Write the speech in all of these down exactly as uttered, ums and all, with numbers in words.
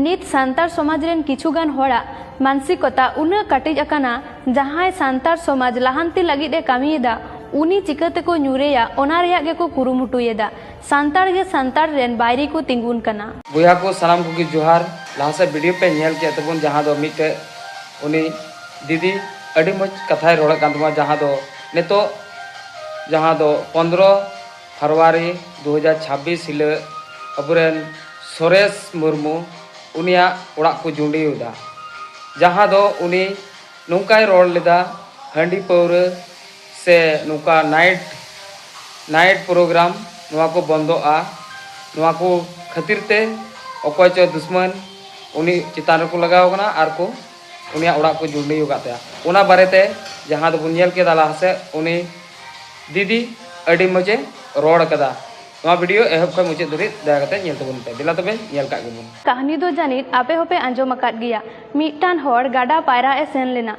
ᱱᱤᱛ ᱥᱟᱱᱛᱟᱲ ᱥᱚᱢᱟᱡᱽ ᱨᱮᱱ ᱠᱤᱪᱷᱩ ᱜᱟᱱ ᱦᱚᱲᱟᱜ ᱢᱟᱱᱥᱤᱠᱚᱛᱟ ᱩᱱᱟᱹᱜ ᱠᱟᱹᱴᱤᱡ ᱟᱠᱟᱱᱟ, ᱡᱟᱦᱟᱸᱭ ᱥᱟᱱᱛᱟᱲ ᱥᱚᱢᱟᱡᱽ ᱞᱟᱦᱟᱱᱛᱤ ᱞᱟᱹᱜᱤᱫ ᱮ ᱠᱟᱹᱢᱤᱭᱮᱫᱟ, ᱩᱱᱤ ᱪᱤᱠᱟᱹ ᱛᱮᱠᱚ ᱧᱩᱨᱮᱭᱟ, ᱚᱱᱟ ᱨᱮᱭᱟᱜ ᱜᱮᱠᱚ ᱠᱩᱨᱩᱢᱩᱴᱩᱭᱮᱫᱟ᱾ ᱥᱟᱱᱛᱟᱲ ᱜᱮ ᱥᱟᱱᱛᱟᱲ ᱨᱮᱱ ᱵᱟᱹᱭᱨᱤ ᱠᱚ ᱛᱤᱸᱜᱩᱱ ᱠᱟᱱᱟ᱾ ᱵᱚᱭᱦᱟ ᱠᱚ, ᱥᱟᱱᱟᱢ ᱠᱚᱜᱮ ᱡᱚᱦᱟᱨ᱾ ᱞᱟᱦᱟ ᱥᱮᱫ ᱵᱷᱤᱰᱤᱭᱳ ᱯᱮ ᱧᱮᱞ ᱠᱮᱫ ᱛᱟᱵᱚᱱ, ᱡᱟᱦᱟᱸ ᱫᱚ ᱢᱤᱫᱴᱮᱡ ᱩᱱᱤ ᱫᱤᱫᱤ ᱟᱹᱰᱤ ᱢᱚᱡᱽ ᱠᱟᱛᱷᱟᱭ ᱨᱚᱲᱮᱫ ᱠᱟᱱ ᱛᱟᱵᱚᱱᱟ, ᱡᱟᱦᱟᱸ ᱫᱚ ᱱᱤᱛᱚᱜ, ᱡᱟᱦᱟᱸ ᱫᱚ ᱯᱚᱱᱫᱽᱨᱚ ᱯᱷᱮᱵᱽᱨᱩᱣᱟᱨᱤ ᱫᱩ ᱦᱟᱡᱟᱨ ᱪᱷᱟᱵᱵᱤᱥ ᱦᱤᱞᱳᱜ ᱟᱵᱚᱨᱮᱱ ᱥᱚᱨᱮᱥ ᱢᱩᱨᱢᱩ ᱩᱱᱤᱭᱟᱜ ᱚᱲᱟᱜ ᱠᱚ ᱡᱩᱸᱰᱤᱭᱮᱫᱟ, ᱡᱟᱦᱟᱸ ᱫᱚ ᱩᱱᱤ ᱱᱚᱝᱠᱟᱭ ᱨᱚᱲ ᱞᱮᱫᱟ, ᱦᱟᱺᱰᱤ ᱯᱟᱹᱣᱨᱟᱹ ᱥᱮ ᱱᱚᱝᱠᱟ ᱱᱟᱭᱤᱴ, ᱱᱟᱭᱤᱴ ᱯᱨᱳᱜᱨᱟᱢ, ᱱᱚᱣᱟ ᱠᱚ ᱵᱚᱱᱫᱚᱜᱼᱟ᱾ ᱱᱚᱣᱟ ᱠᱚ ᱠᱷᱟᱹᱛᱤᱨ ᱛᱮ ᱚᱠᱚᱭ ᱪᱚ ᱫᱩᱥᱢᱟᱱ ᱩᱱᱤ ᱪᱮᱛᱟᱱ ᱨᱮᱠᱚ ᱞᱟᱜᱟᱣ ᱠᱟᱱᱟ ᱟᱨ ᱠᱚ ᱩᱱᱤᱭᱟᱜ ᱚᱲᱟᱜ ᱠᱚ ᱡᱩᱸᱰᱤ ᱟᱠᱟᱫ ᱛᱟᱭᱟ᱾ ᱚᱱᱟ ᱵᱟᱨᱮᱛᱮ ᱡᱟᱦᱟᱸ ᱫᱚᱵᱚᱱ ᱧᱮᱞ ᱠᱮᱫᱟ ᱞᱟᱦᱟ ᱥᱮᱫ, ᱩᱱᱤ ᱫᱤᱫᱤ ᱟᱹᱰᱤ ᱢᱚᱡᱮ ᱨᱚᱲ ᱠᱟᱫᱟ᱾ ᱱᱚᱣᱟ ᱵᱷᱤᱰᱤᱭᱳ ᱮᱦᱚᱵ ᱠᱷᱚᱱ ᱢᱩᱪᱟᱹᱫ ᱫᱷᱟᱹᱨᱤᱡ ᱫᱟᱭᱟ ᱠᱟᱛᱮ ᱧᱮᱞ ᱛᱟᱵᱚᱱ ᱯᱮ᱾ ᱫᱮᱞᱟ ᱛᱚᱵᱮ ᱧᱮᱞ ᱠᱟᱜ ᱜᱮᱵᱚᱱ᱾ ᱠᱟᱹᱦᱱᱤ ᱫᱚ ᱡᱟᱹᱱᱤᱡ ᱟᱯᱮ ᱦᱚᱸᱯᱮ ᱟᱸᱡᱚᱢ ᱟᱠᱟᱫ ᱜᱮᱭᱟ᱾ ᱢᱤᱫᱴᱟᱝ ᱦᱚᱲ ᱜᱟᱰᱟ ᱯᱟᱭᱨᱟᱜ ᱮ ᱥᱮᱱ ᱞᱮᱱᱟ᱾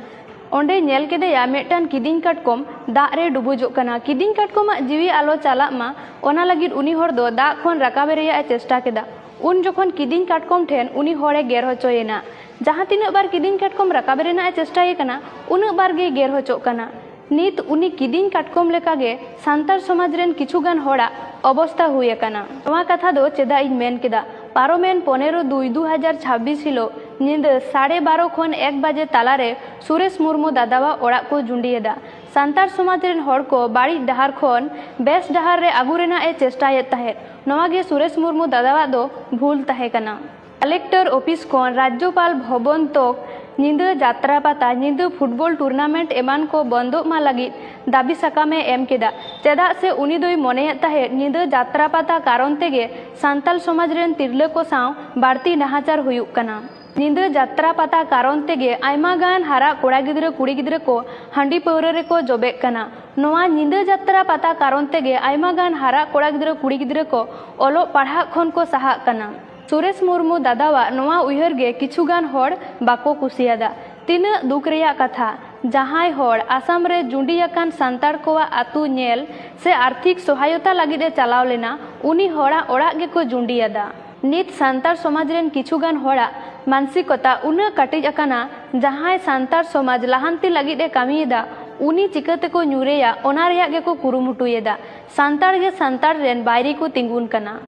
ᱚᱸᱰᱮ ᱧᱮᱞ ᱠᱮᱫᱮᱭᱟ ᱢᱤᱫᱴᱟᱝ ᱠᱤᱫᱤᱧ ᱠᱟᱴᱠᱚᱢ ᱫᱟᱜ ᱨᱮ ᱰᱩᱵᱩᱡᱚᱜ ᱠᱟᱱᱟ᱾ ᱠᱤᱫᱤᱧ ᱠᱟᱴᱠᱚᱢᱟᱜ ᱡᱤᱣᱤ ᱟᱞᱚ ᱪᱟᱞᱟᱜ ᱢᱟ, ᱚᱱᱟ ᱞᱟᱹᱜᱤᱫ ᱩᱱᱤ ᱦᱚᱲ ᱫᱚ ᱫᱟᱜ ᱠᱷᱚᱱ ᱨᱟᱠᱟᱵᱮ ᱨᱮᱭᱟᱜ ᱮ ᱪᱮᱥᱴᱟ ᱠᱮᱫᱟ᱾ ᱩᱱ ᱡᱚᱠᱷᱚᱱ ᱠᱤᱫᱤᱧ ᱠᱟᱴᱠᱚᱢ ᱴᱷᱮᱱ ᱩᱱᱤ ᱦᱚᱲᱮ ᱜᱮᱨ ᱦᱚᱪᱚᱭᱮᱱᱟ᱾ ᱡᱟᱦᱟᱸ ᱛᱤᱱᱟᱹᱜ ᱵᱟᱨ ᱠᱤᱫᱤᱧ ᱠᱟᱴᱠᱚᱢ ᱨᱟᱠᱟᱵᱮ ᱨᱮᱱᱟᱜ ᱮ ᱪᱮᱥᱴᱟᱭᱮ ᱠᱟᱱᱟ, ᱩᱱᱟᱹᱜ ᱵᱟᱨ ᱜᱮᱭ ᱜᱮᱨ ᱦᱚᱪᱚᱜ ᱠᱟᱱᱟ᱾ ᱱᱤᱛ ᱩᱱᱤ ᱠᱤᱫᱤᱧ ᱠᱟᱴᱠᱚᱢ ᱞᱮᱠᱟᱜᱮ ᱥᱟᱱᱛᱟᱲ ᱥᱚᱢᱟᱡᱽ ᱨᱮᱱ ᱠᱤᱪᱷᱩ ᱜᱟᱱ ᱦᱚᱲᱟᱜ ᱚᱵᱚᱥᱛᱟ ᱦᱩᱭ ᱟᱠᱟᱱᱟ᱾ ᱱᱚᱣᱟ ᱠᱟᱛᱷᱟ ᱫᱚ ᱪᱮᱫᱟᱜ ᱤᱧ ᱢᱮᱱ ᱠᱮᱫᱟ? ᱯᱟᱨᱚᱢᱮᱱ ᱯᱚᱱᱮᱨᱚ ᱫᱩᱭ ᱫᱩ ᱦᱟᱡᱟᱨ ᱪᱷᱟᱵᱵᱤᱥ ᱦᱤᱞᱳᱜ ᱧᱤᱫᱟᱹ ᱥᱟᱲᱮ ᱵᱟᱨᱚ ᱠᱷᱚᱱ ᱮᱠ ᱵᱟᱡᱮ ᱛᱟᱞᱟᱨᱮ ᱥᱩᱨᱮᱥ ᱢᱩᱨᱢᱩ ᱫᱟᱫᱟᱣᱟᱜ ᱚᱲᱟᱜ ᱠᱚ ᱡᱩᱸᱰᱤᱭᱮᱫᱟ᱾ ᱥᱟᱱᱛᱟᱲ ᱥᱚᱢᱟᱡᱽ ᱨᱮᱱ ᱦᱚᱲ ᱠᱚ ᱵᱟᱹᱲᱤᱡ ᱰᱟᱦᱟᱨ ᱠᱷᱚᱱ ᱵᱮᱥ ᱰᱟᱦᱟᱨ ᱨᱮ ᱟᱹᱜᱩ ᱨᱮᱱᱟᱜ ᱮ ᱪᱮᱥᱴᱟᱭᱮᱫ ᱛᱟᱦᱮᱸᱫ᱾ ᱱᱚᱣᱟ ᱜᱮ ᱥᱩᱨᱮᱥ ᱢᱩᱨᱢᱩ ᱫᱟᱫᱟᱣᱟᱜ ᱫᱚ ᱵᱷᱩᱞ ᱛᱟᱦᱮᱸ ᱠᱟᱱᱟ᱾ ᱠᱟᱞᱮᱠᱴᱚᱨ ᱚᱯᱷᱤᱥ ᱠᱷᱚᱱ ᱨᱟᱡᱽᱡᱚᱯᱟᱞ ᱵᱷᱚᱵᱚᱱ ᱛᱚᱠ ᱧᱤᱫᱟᱹ ᱡᱟᱛᱨᱟ ᱯᱟᱛᱟ, ᱧᱤᱫᱟᱹ ᱯᱷᱩᱴᱵᱚᱞ ᱴᱩᱨᱱᱟᱢᱮᱱᱴ ᱮᱢᱟᱱ ᱠᱚ ᱵᱚᱱᱫᱚᱜ ᱢᱟ ᱞᱟᱹᱜᱤᱫ ᱫᱟᱹᱵᱤ ᱥᱟᱠᱟᱢ ᱮ ᱮᱢ ᱠᱮᱫᱟ᱾ ᱪᱮᱫᱟᱜ ᱥᱮ ᱩᱱᱤ ᱫᱚᱭ ᱢᱚᱱᱮᱭᱮᱫ ᱛᱟᱦᱮᱸᱫ ᱧᱤᱫᱟᱹ ᱡᱟᱛᱨᱟ ᱯᱟᱛᱟ ᱠᱟᱨᱚᱱ ᱛᱮᱜᱮ ᱥᱟᱱᱛᱟᱞ ᱥᱚᱢᱟᱡᱽ ᱨᱮᱱ ᱛᱤᱨᱞᱟᱹ ᱠᱚ ᱥᱟᱶ ᱵᱟᱹᱲᱛᱤ ᱱᱟᱦᱟᱪᱟᱨ ᱦᱩᱭᱩᱜ ᱠᱟᱱᱟ᱾ ᱧᱤᱫᱟᱹ ᱡᱟᱛᱨᱟ ᱯᱟᱛᱟ ᱠᱟᱨᱚᱱ ᱛᱮᱜᱮ ᱟᱭᱢᱟ ᱜᱟᱱ ᱦᱟᱨᱟ ᱠᱚᱲᱟ ᱜᱤᱫᱽᱨᱟᱹ ᱠᱩᱲᱤ ᱜᱤᱫᱽᱨᱟᱹ ᱠᱚ ᱦᱟᱺᱰᱤ ᱯᱟᱹᱣᱨᱟᱹ ᱨᱮᱠᱚ ᱡᱚᱵᱮᱜ ᱠᱟᱱᱟ᱾ ᱱᱚᱣᱟ ᱧᱤᱫᱟᱹ ᱡᱟᱛᱨᱟ ᱯᱟᱛᱟ ᱠᱟᱨᱚᱱ ᱛᱮᱜᱮ ᱟᱭᱢᱟ ᱜᱟᱱ ᱦᱟᱨᱟ ᱠᱚᱲᱟ ᱜᱤᱫᱽᱨᱟᱹ ᱠᱩᱲᱤ ᱜᱤᱫᱽᱨᱟᱹ ᱠᱚ ᱚᱞᱚᱜ ᱯᱟᱲᱦᱟᱜ ᱠᱷᱚᱱ ᱠᱚ ᱥᱟᱦᱟᱜ ᱠᱟᱱᱟ᱾ ᱥᱩᱨᱮᱥ ᱢᱩᱨᱢᱩ ᱫᱟᱫᱟᱣᱟᱜ ᱱᱚᱣᱟ ᱩᱭᱦᱟᱹᱨ ᱜᱮ ᱠᱤᱪᱷᱩ ᱜᱟᱱ ᱦᱚᱲ ᱵᱟᱠᱚ ᱠᱩᱥᱤᱭᱟᱫᱟ᱾ ᱛᱤᱱᱟᱹᱜ ᱫᱩᱠ ᱨᱮᱭᱟᱜ ᱠᱟᱛᱷᱟ, ᱡᱟᱦᱟᱸᱭ ᱦᱚᱲ ᱟᱥᱟᱢ ᱨᱮ ᱡᱩᱸᱰᱤ ᱟᱠᱟᱱ ᱥᱟᱱᱛᱟᱲ ᱠᱚᱣᱟᱜ ᱟᱹᱛᱩ ᱧᱮᱞ ᱥᱮ ᱟᱨᱛᱷᱤᱠ ᱥᱚᱦᱟᱭᱚᱛᱟ ᱞᱟᱹᱜᱤᱫ ᱮ ᱪᱟᱞᱟᱣ ᱞᱮᱱᱟ, ᱩᱱᱤ ᱦᱚᱲᱟᱜ ᱚᱲᱟᱜ ᱜᱮᱠᱚ ᱡᱩᱸᱰᱤᱭᱟᱫᱟ᱾ ᱱᱤᱛ ᱥᱟᱱᱛᱟᱲ ᱥᱚᱢᱟᱡᱽ ᱨᱮᱱ ᱠᱤᱪᱷᱩ ᱜᱟᱱ ᱦᱚᱲᱟᱜ ᱢᱟᱱᱥᱤᱠᱚᱛᱟ ᱩᱱᱟᱹᱜ ᱠᱟᱹᱴᱤᱡ ᱟᱠᱟᱱᱟ, ᱡᱟᱦᱟᱸᱭ ᱥᱟᱱᱛᱟᱲ ᱥᱚᱢᱟᱡᱽ ᱞᱟᱦᱟᱱᱛᱤ ᱞᱟᱹᱜᱤᱫ ᱮ ᱠᱟᱹᱢᱤᱭᱮᱫᱟ, ᱩᱱᱤ ᱪᱤᱠᱟᱹ ᱛᱮᱠᱚ ᱧᱩᱨᱮᱭᱟ, ᱚᱱᱟ ᱨᱮᱭᱟᱜ ᱜᱮᱠᱚ ᱠᱩᱨᱩᱢᱩᱴᱩᱭᱮᱫᱟ᱾ ᱥᱟᱱᱛᱟᱲ ᱜᱮ ᱥᱟᱱᱛᱟᱲ ᱨᱮᱱ ᱵᱟᱹᱭᱨᱤ ᱠᱚ ᱛᱤᱸᱜᱩᱱ ᱠᱟᱱᱟ᱾